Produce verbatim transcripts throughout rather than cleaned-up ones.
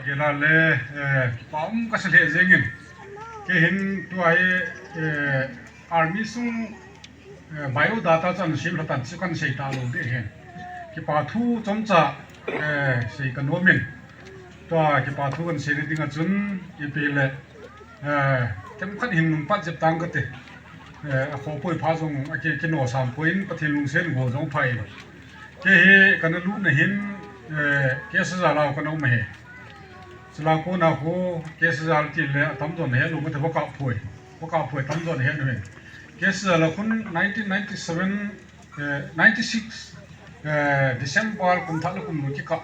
Kei la le, eh, pa um ka sa lheh jeng in. Kei hin tua hi, eh, army sung, eh, biodata chan sim lhatan chu kan sei ta lo ding hin. Kipa thu chomcha, eh, sei ka nom in. Tua kipa thu kan sei na ding a chun, ipi le, eh, themkhat hin nung pat jep tang ka ti. Eh, a khopoi pha jong, a ki, kino sam poi in, Pathen lungset go jong pha in. Kei hi ka na lut na hin, eh, K S Jal a ka na um ahi. Chulai kona khu K S Jal ti le atam jon he lu ka te va ka phoi. Va ka phoi tam jon he nu hin. K S Jal a khun nineteen ninety-seven, eh, ninety-six, eh, December kum thah le kum nu kikah.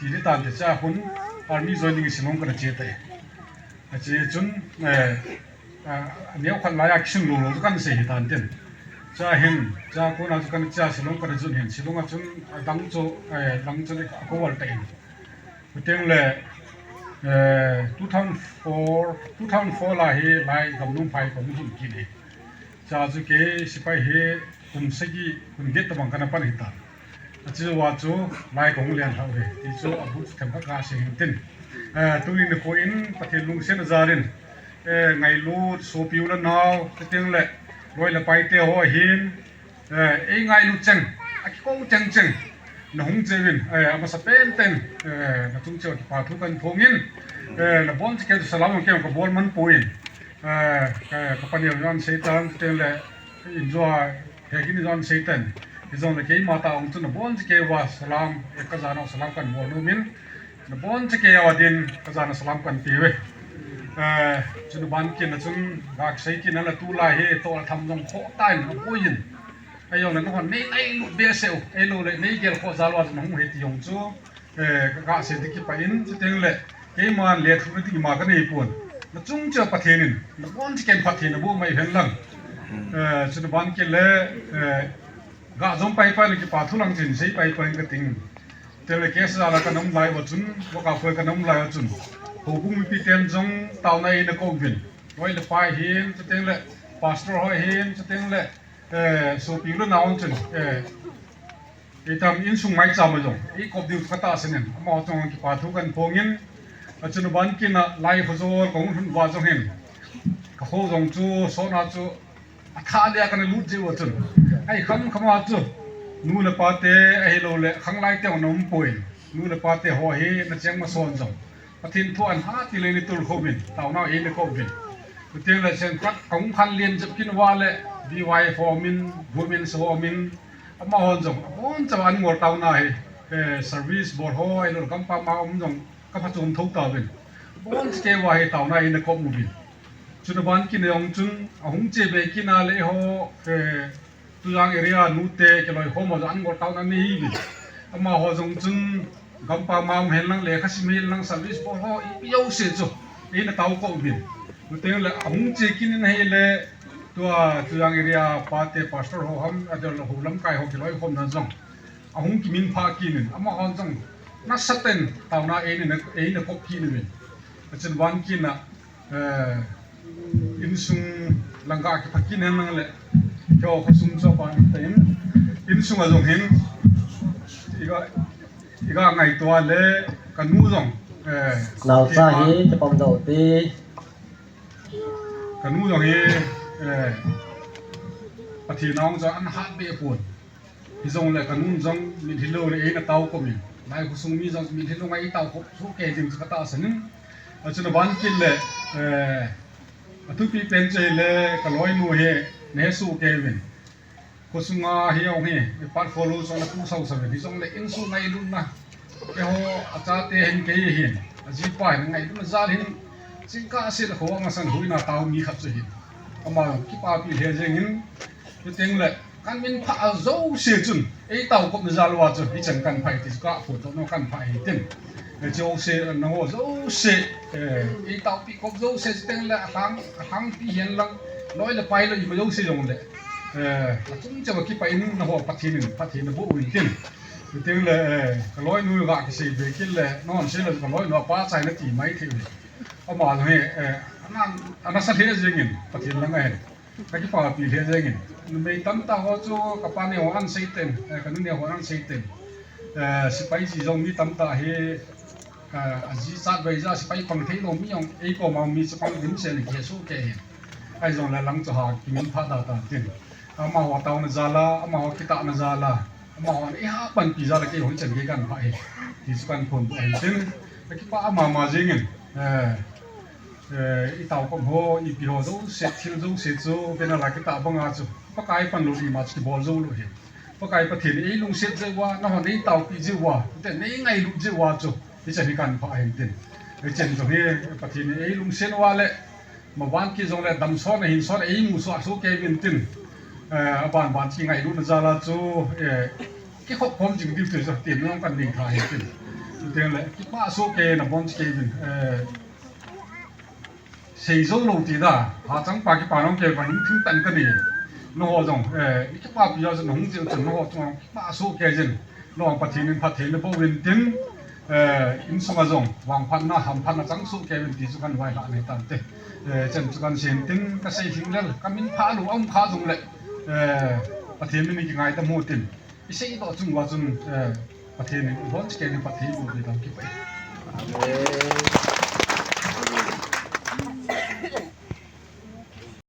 Ti le tan te cha khun army joining Shillong ka na che tai. A che chun, eh, a, a neo khat lai a kisun lo lo chu kan sei hi tan tin. Cha hin, cha kona chu kan cha Shillong kan chun hin, Shillong a chun a dang chu, eh, dang chu le ka ko wal ta in. Chuteng le, eh, two thousand four, two thousand four la hi lai Gamnung phai kong hun ki ni. Cha chu kei sipai hi kum sagi, kum get tabang kana pan hi tan. A chu wa chu lai kong lian hlau hi. Ti chu a bu chu them kha ka sei hin tin. Eh, tuni ni ko in Pathen lungset a jarin. Eh, ngailut, sopi u le nao, chuteng le, loi le pai te ho hin, eh, ei ngailut cheng, a kiko cheng cheng, na hung che uvin, eh, a masa pen pen, eh, na chung cheh a kipa thu kan phong in, eh, na bon che kei salam kei ka bol man poi in, eh, ka, ka pa neo jan sei tan, chuteng le, in jua, he kin jan sei tan, hi jong le keima ta ong chu na bon che kei uva salam, eh, ka jan a salam kan bol nom in, Na bon che kei uva din, ka jan a salam kan pe uve. Eh, chun ban kin a chun, gak sei kin a la tu lai hi, to la tham jong kho ta in, a poi in. Ei jong le na hon nei, nei lu be seu, ei lu le nei gel kho jal uva jong hung he ti jong chu, eh, ka gak sei ti kipa in, chuteng le, keiman le thu na ti ma ka nei pon. Na chung cheh a Pathen in, na bon che kei in Pathen na bu mai hen lang. Eh, chun ban kin le, eh, gak jong pai pai le kipa thu lang chin sei pai pai ka ting. Chuteng le K S Jal a ka na um lai uva chun, Wakaphoi ka na um lai uva chun. Houbung mipi ten jong taona eina ko uvin. Loi le pai hin, chuteng le pastor ho hin, chuteng le, eh, sopi le nao chun, eh, itam insung maicham a jong, i kop diu ka tahsan in, amaho chunga kipa thu kan phong in, a chun ban kin a lai kho jol kong hun uva jong hin. Ka kho jong chu, sona chu, A thah le a ka na lut jeh uva chun. Ei kham kham a chu. Nu le pa te ahilou le khanglai te na um poi. Nu le pa te ho hi na cheng ma son jong. Pathen thu an ha ti le ni tul kho uvin. Taona eina ko uvin. Chuteng le cheng khat kong khan lien jep kin uva le B Y F ho min, women ho min. Amaho jong. Abon cha an ngol taona hi. Eh, service bol ho ahilou le gampam a um jong. Ka pha chom tho ta uvin. Abon che kei uva hi taona eina ko uvin. Chun a ban kin a jong chun, a hung che be kin a le ho, eh, Tujang area nu te, kiloi khom ho jong an ngol taona nei uvin. Amaho jong chun, gampam a um hen lang, lekha sim hen lang, service bol ho, ipi jouse chu, eina tao ko uvin. Chuteng le, a hung che kin in ahile, tua, Tujang area pa te, pastor ho ham, a dol ho lamkai ho kiloi khom na jong. A hung kimin pha kin in, amaho jong, nasa ten, taona eina, eina kop kin uvin. A chun ban kin a, Eh, insung lang ka kipha kin hen lang le. Keiho khosung chu apan ta in. Insung a jong hin. Iga, iga ngaito a le ka nu jong. Eh, Naocha hi, kipam dau ti. Ka nu jong hi, eh, Pathen a hung chu an hat be pon. Hijongle ka nun jong mitlhi lou le eina tao kop in. Lai khosung mi jong mitlhi lou ngai tao kop soh kei ding chu ka tahsan in. A chun a ban kin le, eh, a thupi pen chu ahile ka loinu hi na he soh kei uvin. Khosunga hi jong hi, i portfolio chu ana pu sau sau uvin. Hijongle insung ngailutna. Keiho a chate hin kei hin. A jipa hin ngailutna jal hin. Jingkah seh le kho a ngasan huina tao mi khat chu hin. Ama kipapi lheh jeng in. Chuteng le, Kan min pha a jouse chun, ei tao kop na jal uva chun, hichan kan pha e ti chu ka phot doh nau kan pha e tin. Ei jouse, nangho jouse, eh, ei taopi kop jouse chuteng le, alhang, alhangpi hihen lang, loi le pai loi ima jouse jong le. Eh, achung cheh a kipah in nangho Pathen in, Pathen na boh uvin tin. Chuteng le, eh, ka loinu ga kisei be kit le, nangho sei le ka loinu a pa chai nati mai thei uve. Ama jong hi, eh, ana, ana sa lheh jeng in, Pathen lang ahi. Ka kipapi lheh jeng in. Numei tamtah ho chu ka pa neo hon an sei ten, eh, ka nu neo hon an sei ten. Eh, sepai ji jong mi tamtah hi, Ajichat vei jeh a sepai pang thei lou mi jong, ei koma mi chu pang dimset in kihe soh kei ahin. Ahijongle lang chu ha kimin phat da tan tin. Amaho taona jal a, amaho kitahna jal a, amahon eiha panpi jal a keiho hichan gei kahin phah ahi, ti chu kahin phondoh ahin tin. Kakipah mama jengin, itao kom ho, ipi ho jouse, thil jouse chu, banner a kitah banga chu, Pakai panlou ima chu kibol joulou ahi. Pakai Pathen in eilungset jeh uva, nahon neitaopi jeh uva, chuteng neingailut jeh uva chu, hichan hi kahin phah ahin tin. Hichan jong hi Pathen in eilungset uva leh, maban kit jongle damsot a hinsot a eimusah soh kei uvin tin. Aban ban chu kingailutna jal a chu kikhop khom jing diu ti chu tin jong kahin nei tha ahin tin. Chuteng le kipah soh kei, nabon chu kei uvin. Sei joulou ti da, hachangpa kipa nahung kei uva lungthim tah in kanei. Nangho jong ikipapi jeh chun nahung jeh chun nangho chunga kipah soh kei jin. Nangho Pathen in phatthei naboh uvin tin, insunga jong vangphatna, hamphatna chang soh kei uvin ti chu kahin vailhah ahi tante. Hichan chu kahin seiyin tin, kasei lhinglel, kamin phah lou aum kha jongle, Pathen min in kingaidam u tin. Iseidoh chung uva chun, Pathen in ibonchauva kei in phatthei boh ding kahin kipah e.